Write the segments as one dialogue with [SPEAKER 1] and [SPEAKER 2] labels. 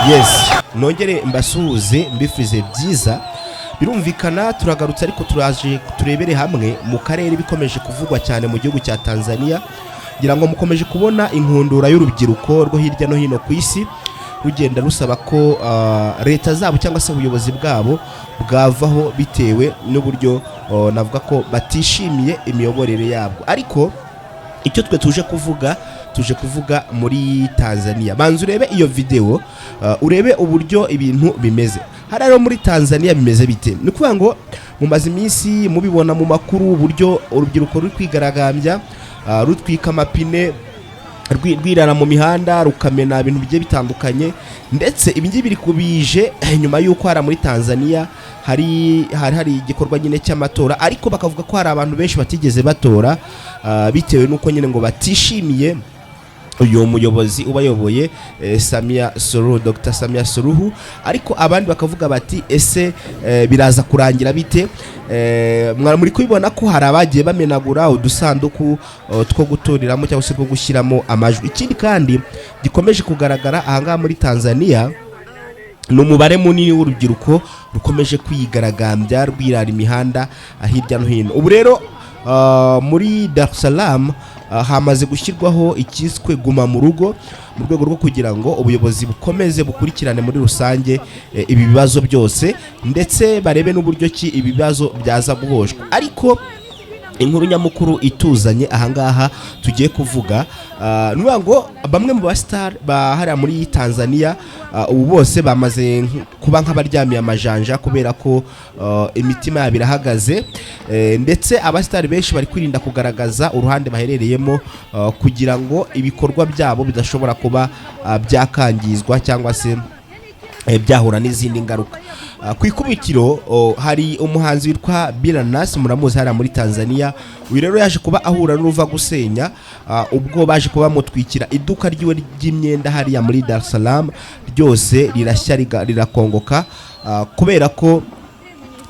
[SPEAKER 1] Yes, nongere mbasuhuze, mbifurize byiza. Birumvikana turagarutse, ariko turaje turebere hamwe mu karere bikomeje kuvugwa cyane mu gihugu cya Tanzania. Ngira ngo mukomeje kubona inkundura y'urubyiruko rwo hirya no hino ku isi rugenda rusaba ko leta zabo cyangwa se ubuyobozi bwabo bwavaho, bitewe n'uburyo navuga ko batishimiye imiyoborere yabwo. Ariko icyo twe tuje kuvuga muri Tanzania, banza urebe iyo videwo, urebe uburyo ibintu bimeze hariya. Rero muri Tanzania bimeze bite? Ni ukuvuga ngo mumaze iminsi mubibona mu makuru uburyo urubyiruko ruri kwigaragambya, rutwika amapine, rwirara mu mihanda, rukamena ibintu bigiye bitandukanye. Ndetse ibi ngibi biri kubije nyuma y'uko hariya muri Tanzania hari igikorwa nyine cy'amatora, ariko bakavuga ko hari abantu benshi batigeze batora, bitewe n'uko nyine ngo batishimiye uyu muyobozi ubayoboye, Samia Suluhu, Dr Samia Suluhu. Ariko abandi bakavuga bati: "Ese biraza kurangira bite?" Muri kubibona ko hari abagiye bamenagura udusanduku two gutoreramo cyangwa se two gushyiramo amajwi. Ikindi kandi gikomeje kugaragara ahangaha muri Tanzania ni umubare munini w'urubyiruko rukomeje kwigaragambya, rwirara imihanda hirya no hino. Ubu rero muri Dar es Salaam hamaze gushyirwaho icyiswe guma mu rugo, mu rwego rwo kugira ngo ubuyobozi bukomeze bukurikirane muri rusange ibi bibazo byose, ndetse barebe n'uburyo ki ibi bibazo byaza guhoshwa. Ariko inkuru nyamukuru ituzanye ahangaha tugiye kuvuga, ni ukuvuga ngo bamwe mu basitari ba hariya muri Tanzania ubu bose bamaze kuba nk'abaryamiye amajanja, kubera ko imitima yabo irahagaze. Ndetse abasitari benshi bari kwirinda kugaragaza uruhande baherereyemo, kugira ngo ibikorwa byabo bidashobora kuba byakangizwa cyangwa se byahura n'izindi ngaruka. Ku ikubitiro hari umuhanzi witwa Billnass, muramuzi hariya muri Tanzania. Uyu rero yaje kuba ahura n'uruva gusenya, ubwo baje kuba bamutwikira iduka ryiwe ry'imyenda hariya muri Dar es Salaam, ryose rirashya, rirakongoka, kubera ko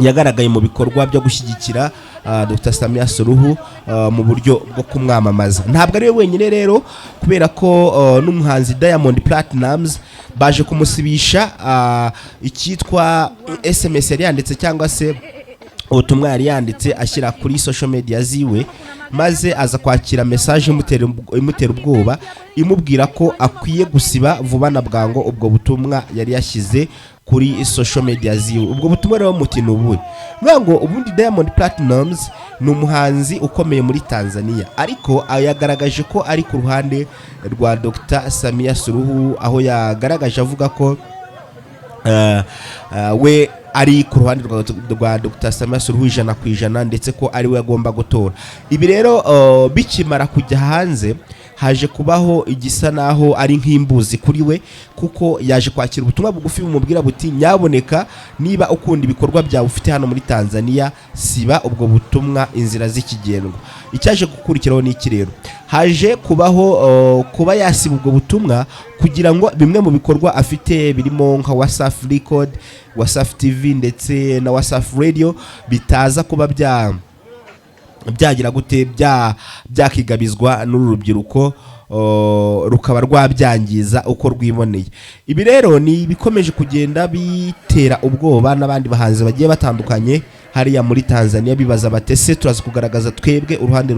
[SPEAKER 1] yagaragaye mu bikorwa byo gushyigikira Dr Samia Suluhu mu buryo bwo kumwamamaza. Ntabwo ari we wenyine rero, kubera ko n'umuhanzi Diamond Platnumz baje kumusibisha icyitwa SMS yari yanditse, cyangwa se ubutumwa yari yanditse ashyira kuri social media ziwe, maze aza kwakira message imutera ubwoba, imubwira ko akwiye gusiba vuba na bwangu ubwo butumwa yari yashyize kuri social media ziwe. Ubwo butumwa rero muti ni ubuhe? Nuvuga ngo ubundi Diamond Platnumz ni umuhanzi ukomeye muri Tanzania, ariko yagaragaje ko ari ku ruhande rwa Dr Samia Suluhu, aho yagaragaje avuga ko we ari ku ruhande rwa Dr Samia Suluhu 100%, ndetse ko ari we agomba gutora. Ibi rero bikimara kujya hanze, haje kubaho igisa naho ari nk'imbuzi kuri we, kuko yaje kwakira ubutumwa bugufi bumubwira buti: "Nyaboneka, niba ukunda ibikorwa byawe ufite hano muri Tanzania, siba ubwo butumwa, inzira z'ikigendwa." Icyaje gukurikiraho ni iki rero? Haje kubaho kuba yasiba ubwo butumwa, kugira ngo bimwe mu bikorwa afite birimo nka Wasafi Record, Wasafi TV ndetse na Wasafi Radio bitaza kuba byagira gute, byakigabizwa n'uru rubyiruko, rukaba rwabyangiza uko rwiboneye. Ibi rero ni ibikomeje kugenda bitera ubwoba n'abandi bahanzi bagiye batandukanye hariya muri Tanzania, bibaza bati: "Ese turaza kugaragaza twebwe uruhande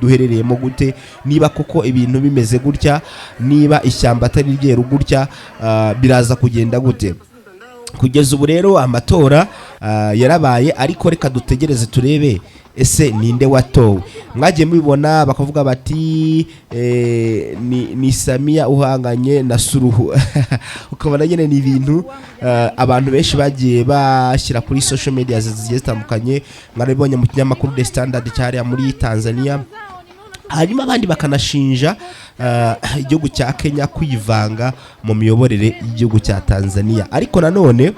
[SPEAKER 1] duherereyemo gute, niba koko ibintu bimeze gutya, niba ishyamba atari ryeru gutya, biraza kugenda gute?" Kugeza ubu rero amatora yarabaye, ariko reka dutegereze turebe ese ninde watowe. Mwagiye mubibona bakavuga bati ni Samia uhanganye na Suluhu, ukabona nyine ni ibintu abantu benshi bagiye bashyira kuri social media zigiye zitandukanye. Mwarabibonye mu kinyamakuru The Standard cyariya muri Tanzania. Hanyuma abandi bakanashinja igihugu cya Kenya kwivanga mu miyoborere y'igihugu cya Tanzania. Ariko nanone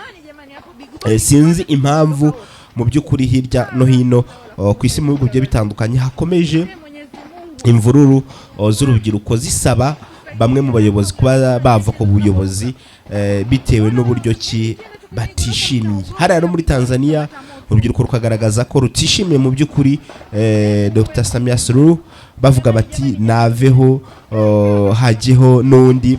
[SPEAKER 1] sinzi impamvu mu by'ukuri hirya no hino ku isi, mu bihugu bigiye bitandukanye, hakomeje imvururu z'urubyiruko zisaba bamwe mu bayobozi kuba bava ku buyobozi, bitewe n'uburyo ki batishimiye. Hariya no muri Tanzania urubyiruko rukagaragaza ko rutishimiye mu by'ukuri Dr Samia Suluhu, bavuga bati: "Naveho, hajyeho n'undi."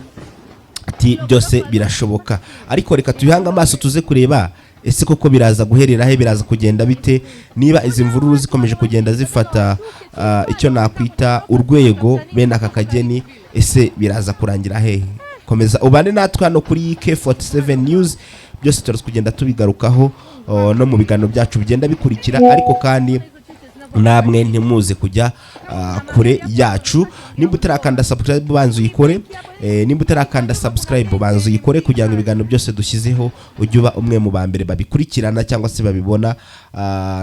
[SPEAKER 1] Ati byose birashoboka, ariko reka tubihange amaso tuze kureba ese koko biraza guherera he, biraza kugenda bite, niba izi mvururu zikomeje kugenda zifata icyo nakwita urwego bene aka kageni, ese biraza kurangira hehe? Komeza ubane natwe hano kuri K47 News, byose turaza kugenda tubigarukaho no mu biganiro byacu bigenda bikurikira. Ariko kandi namwe ntimuze kujya kure yacu. Nimba utarakanda subscribe, banza uyikore. Nimba utarakanda subscribe, banza uyikore kugira ngo ibiganiro byose dushyizeho ujye uba umwe mu ba mbere babikurikirana cyangwa se babibona,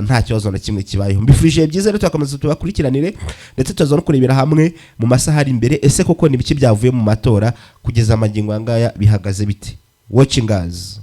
[SPEAKER 1] nta kibazo na kimwe kibayeho. Mbifurije byiza rero, tugakomeza tubakurikiranire, ndetse tuza no kurebera hamwe mu masaha ari imbere ese koko ni ibiki byavuye mu matora, kugeza amagingo aya ngaya bihagaze bite. Watching us.